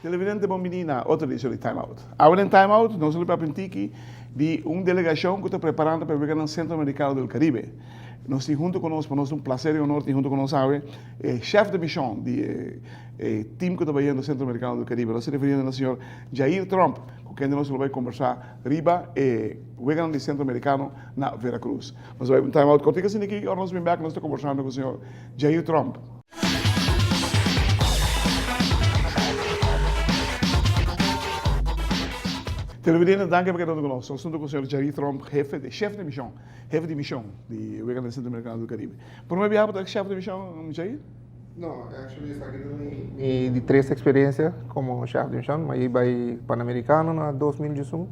Televidente bon bini na otro edicion di Time Out. Awe den Time Out nos lo papia un tiki di un delegacion cu ta preparando pa e Weganan Centroamericano del Caribe. Nos tin hunto cu nos, pa nos ta un placer y honor tin hunto cu nos awe e chef de mission di e team cu ta bayendo Centroamericano del Caribe. Nos ta refiriendo na señor Jair Tromp cu kende nos lo bay combersa riba e Weganan di Centroamericano na Veracruz. Nos a bay un time out cortico asina aki y ora nos bin bek nos ta combersando cu señor Jair Tromp. Televidente, danki pa keda huntu ku nos. Nos huntu ku señor Jerry Tromp, hefe di, chef di mision, hefe di mision di Weganan Centroamericano del Caribe. Prome biaha bo ta chef di mision, Jerry? No, actually esaki ta mi mi di tres experiencia como chef di mision. Mi a bai Panamericano na 2011,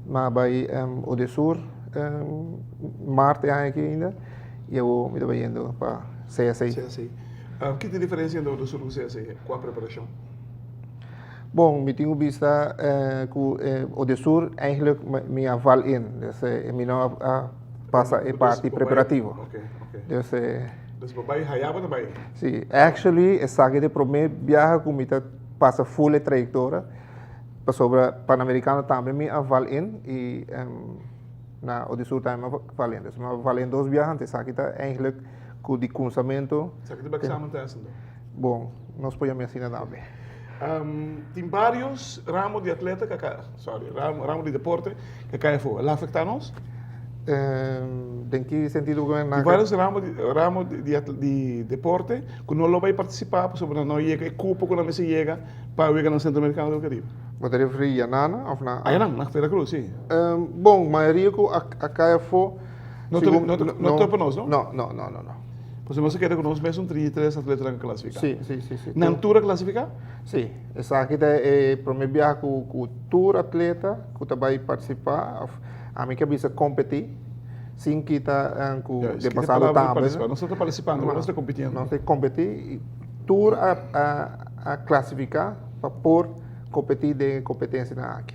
mi a bai Odesur maart e aña aki ainda. Y awor mi ta bayendo pa CSA. CSA. Ki ta e diferencia entre Odesur cu CSA? Cua preparacion? Bon, mi tin cu bisa cu Odesur eigenlijk mi a val in. Dus mi no a pasa e parti preparativo. Ok, ok. Dus. Dus bo bay haya bo ta bay? Si, actually esaki ta e prome biaha cu mi ta pasa full e trayectoria pasobra Panamericano tambe mi a val in y. Na Odisur tambe mi a valen. Dus mi a valen dos biaha antes. Esaki ta eigenlijk ku di kunsamentu. Esaki ta examen test anto? Bon, nos por yama asina tambe. Tin varios ramo di atleta ku a kai, sorry, ramo di deporte ku a kai afó. El a afektá nos? Den ki sentido ku nan? Tin varios ramo di ramo di deporte ku no lo bai partisipá pasobra nan no yega e kupo ku nan mester yega pa wega nan Centroamericano del Caribe. Bo ta referí Yanana of na? A Yanan, na Veracruz, si. Bon, mayoria ku a kai afó. No ta, no ta, no ta pa nos, no? No, no, no, no, no. Pasobra nos a keda ku nos mes un 33 atletanan a klasifiká. Si, si, si, si. Nan tur a klasifiká? Si. Esaki ta e promé biaha ku ku tur atleta ku ta bai partisipá òf ami ke bisa kompetí sin kita ku den pasado tambe. Nos no ta partisipando, nos ta kompitiendo. Nos ta kompetí i tur a a klasifiká pa por kompetí den e kompetensianan aki.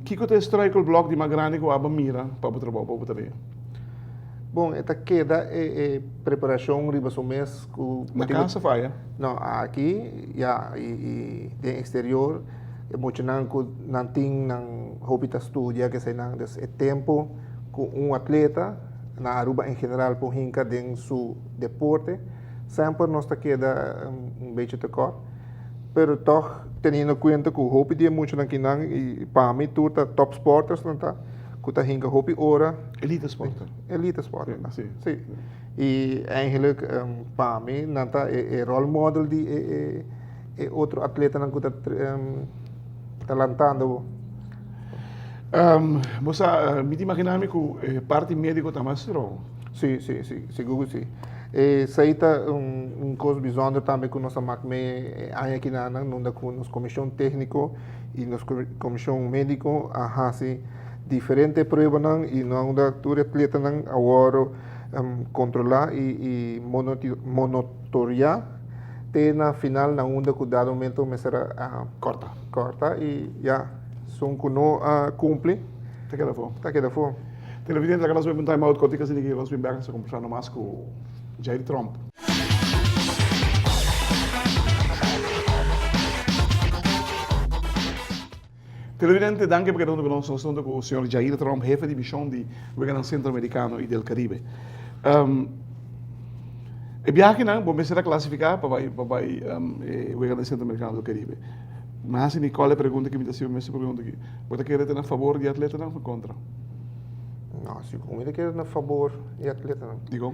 Kiko ta e struikelblok di mas grandi ku abo mira pa bo trabou, pa bo tarea? Bon, e ta keda e e preparashon riba su mes ku. Na kas of aya? No, aki ya i i den eksterior e muchanan ku nan tin nan hopi ta studia keseinan dus e tempu ku un atleta na Aruba en general por hinka den su deporte semper nos ta keda un bechi tekort pero tog teniendo kuenta ku hopi di e muchanan kinan i pa mi tur ta top sporters nan ta ku ta hinka hopi ora. Elite sporter. Elite sporter, si. Si. I eigenlijk pa mi nan ta e role model di e e otro atletanan ku ta ta lantando. Bo sa, mi ta imagina mi ku e parti mediko ta mas strong. Si, si, si, sigur ku si. Esei ta un kos bizonder tambe ku nos a mak mee e aña akinanan, unda ku nos komishon tekniko i nos komishon mediko a hasi diferente pruebanan i no unda tur e atletanan a wòrdu kontrolá i monotoriá te na final na unda ku dado momento mester a Kòrta. kòrta i ya esun ku no a kumpli Ta keda afó. ta keda afó. Televidente laga nos bai pa un time out kòrtika asina ki nos bin bèk nos ta kombersando mas ku Jair Tromp. Televidente, danki pa keda huntu ku nos. Nos ta huntu ku señor Jair Tromp, hefe di mishon di Weganan Sentroamerikano i del Karibe. E biahenan bo mester a klasifiká pa bai pa bai e Weganan Sentroamerikano del Karibe. Mi hasi Nicole e pregunta ki mi ta hasi bo mes e pregunta aki. Bo ta kere ta na fabor di atletanan òf kontra? No, sigur mi ta kere na fabor di atletanan. Dikon?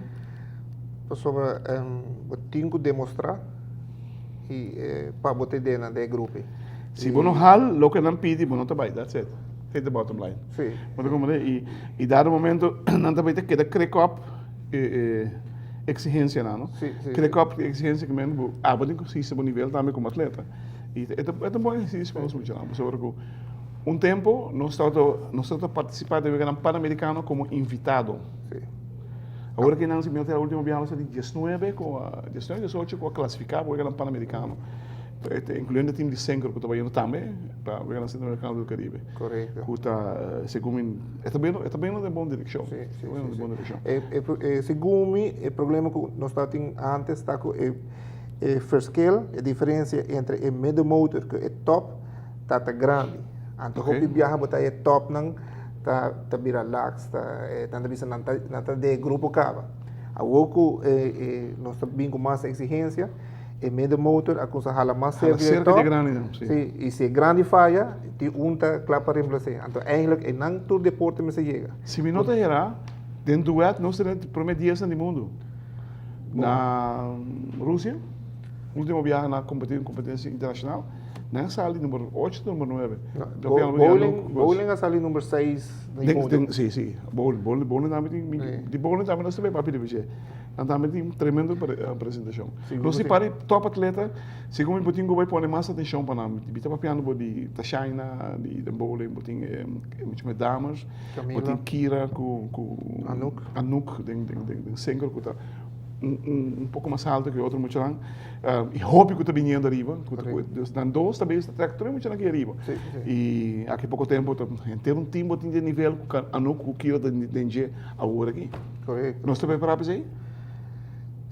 Pasobra bo tin ku demostrá i pa bo ta dena den e grupo. Si bo no hal loke nan pidi bo no ta bai, that's it. Take the bottom line. Sí. Bo ta comprende? I, i dado momento nan ta bai ta keda krek op e, e exigencianan, no? Sí, sí, Krek op e exigencia ke men bo abo tin ku hisa bo nivel tambe komo atleta. I e ta, e ta un bon ehercicio pa nos muchanan, pasobra ku un tempo nos tabata, nos tabata participa den weganan Panamericano komo invitado. Sí. Awor aki nan si mi no ta ultimo biaha nos a di 19 ku a 19, 18 ku a klasifiká pa Weganan Panamerikano. Inkluyendo team di Synchro ku ta bayendo tambe pa Weganan Centroamericano del Caribe. Korekto. Ku ta segun mi e ta bayendo e ta bayendo den bon direkshon. Si, si, Ta bayendo den bon direkshon. E segun mi e problema ku nos tabatin antes ta ku e e verschil, e diferensia entre e middenmotor ku e top ta ta grandi. Anto hopi biaha bo ta e topnan ta ta bira laks, ta nan ta bisa nan ta nan ta den e grupo kaba. Awor ku e e nos ta bin ku mas eksigensia, e middenmotor a kuminsá hala mas Hala serka di e serka di e top. grandinan, si. Si, i si e grandi faya, tin un ta kla pa remplas'é. Anto eigenlijk einan tur deporte mester yega. Si mi no ta hera, den duet nos ta den e promé diesnan di mundu. Na Rusia, ultimo biaha nan a kompetí den kompetensia internashonal, nan a sali number ocho òf number nuebe. Bowling, bowling a sali number seis den mundu. Si, si, bowling, bowling, bowling tambe tin, di bowling tambe nos ta bay papia di bishe. Nan tambe tin un tremendo presentashon. Nos tin par di top atleta, segun mi bo tin ku bay pone mas atenshon pa nan. Mi ta papiando bo di Tashaina, di den bowling, bo tin mucho mas damas, bo tin Kira ku Anouk, Anouk den den synchro ku ta un poko mas alto ku e otro muchanan. I hopi ku ta biniendo ariba, ku nan dos ta bes ta trek tur e muchanan aki ariba. I aki poko tempo ta henter un team bo tin di e nivel ku Anouk ku Kira ta den dje awor aki. Korekto. Nos ta prepará pa esei?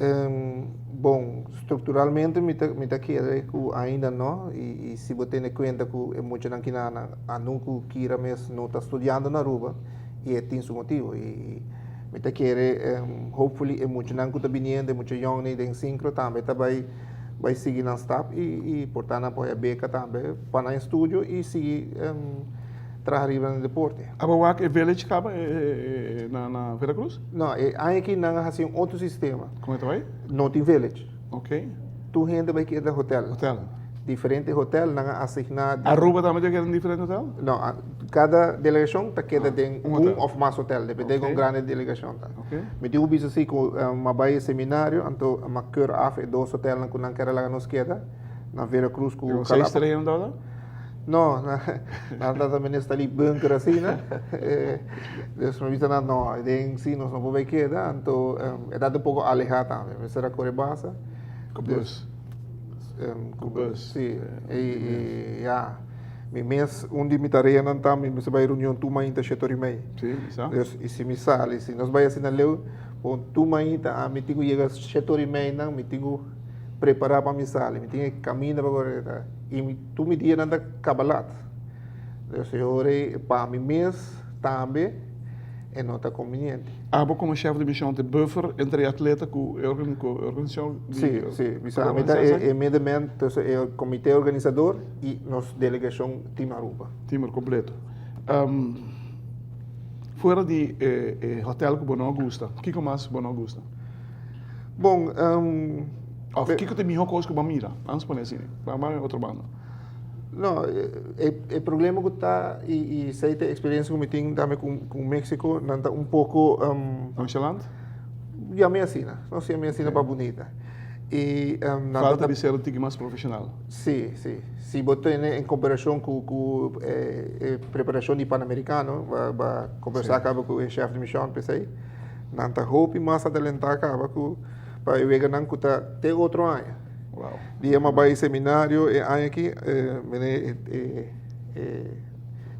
Bon, strukturalmente mi ta mi ta kere ku ainda no i si bo tene kuenta ku e muchanan kina Anouk ku Kira mes no ta studiando na Aruba i e tin su motibu i Mi ta kere hopefully e muchanan ku ta biniendo, e mucha yòngnan den Synchro tambe ta bai bai sigui nan stap i por ta nan por haya beka tambe pa nan estudio i sigui traha riba nan deporte. Abo wak e village kaba na na Veracruz? No, e aña aki nan a hasi un otro sistema. Kon e ta bai? No tin village. Ok. Tur hende bai keda hotel. Hotel. Diferente hotel nan a asigná. Aruba tambe ta keda den diferente hotel? No, kada delegashon ta keda den un òf mas hotel, depende kon grandi e delegashon ta. Mi tin ku bisa si ku mi a bai e seminario, anto mi a keur af e dos hotelnan ku nan kere laga nos keda, na Veracruz ku Kalapa. Seis strea nan tabata? No, nan tabata minister di bunker asina. Dus mi a bisa nan, no, den si nos no por bai keda, anto e tabata un poko alehá tambe, mester a kore basa. Ku bus. Ku bus, si. I ya, mi mes, un di mi tareanan ta mi mester bai reunion tur mainta shete ora i mei. Si, mi sa. Dus, i si mi sali, si nos bai asina leu, bon tur mainta ami tin ku yega shete ora i mei nan, mi tin ku prepará pa mi sali, mi tin e kaminda pa kore ta, i mi tur mi dianan ta kaba lat. Dus e ora ei pa mi mes tambe e no ta konviniente. Abo komo shef di mishon ta buffer entre e atleta ku e organisashon di Si, si. Mi sa mi ta e middenman tussen e komite organisador i nos delegashon Team Aruba. Team kompleto. Fuera di e hotel ku bo no a gusta, kiko mas bo no a gusta? Bon, Of kiko ta e mihó kos ku bo a mira? Vamos pone asina, ban bai otro banda. No, e problema ku ta i esei ta e eksperensia ku mi tin tambe ku Mexico, nan ta un poko Nonchalant? Yam'é asina, nos yam'é asina pa bunita. I nan Falta di ser un tiki mas profeshonal. Si, si. Si bo tene en komparashon ku ku e preparashon di Panamericano, bo a kombersá kaba ku e shèf di mishon p'esei, nan ta hopi mas adelantá kaba ku pa e weganan ku ta te otro aña. Wow. Dia m'a bai seminario e aña aki, mene e e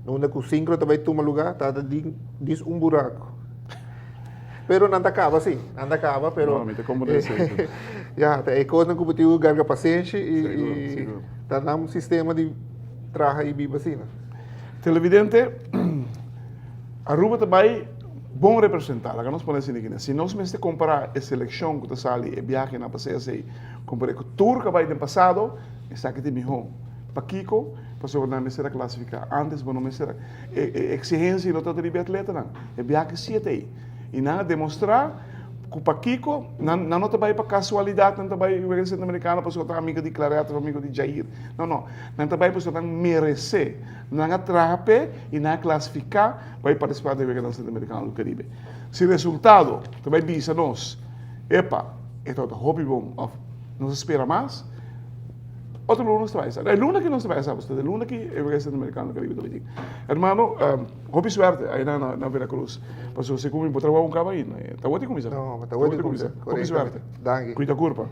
unda ku sinkro ta bai tuma lugá, ta di dis un buraku. Pero nan ta kaba si, nan ta kaba, pero No, mi ta komprende esei. Ya, ta e kosnan ku bo tin ku garga pasenshi i Sigur, sigur. ta nan sistema di traha i biba asina. Televidente, Aruba ta bai bon representá, laga nos pone asina aki. Si nos mester kompará e selekshon ku ta sali e biahenan pa CSA kompar'é ku tur ku a bai den pasado, esaki ta e mihó. Pakiko? Pasobra nan mester a klasifiká. Ántes bo no mester a. E eksigensia no tabata riba e atletanan. E biahe sí a ta ei. I nan a demostrá ku pakiko nan nan no ta bai pa kasualidat, nan ta bai wega di Sentro-Amerikano pasobra ta amigo di Claret òf amigo di Jair. No, no. Nan ta bai pasobra nan meresé. Nan a traha p'e i nan a klasifiká pa bai partisipá den Weganan Sentro-Amerikano del Karibe. Si resultado ta bai bisa nos, Epa, e tabata hopi bon òf nos a spera mas. Otro luna nos ta bai sa. E luna aki nos ta bai sa, pasobra e luna aki e Wega Centroamericano Caribe ta bai tin. Hermano, hopi suerte ai na na Veracruz. Pasobra segun mi bo trabou un caba ainda. Ta wou di cuminsa. No, ta wou di cuminsa. Hopi suerte. Danki. Cuida curpa.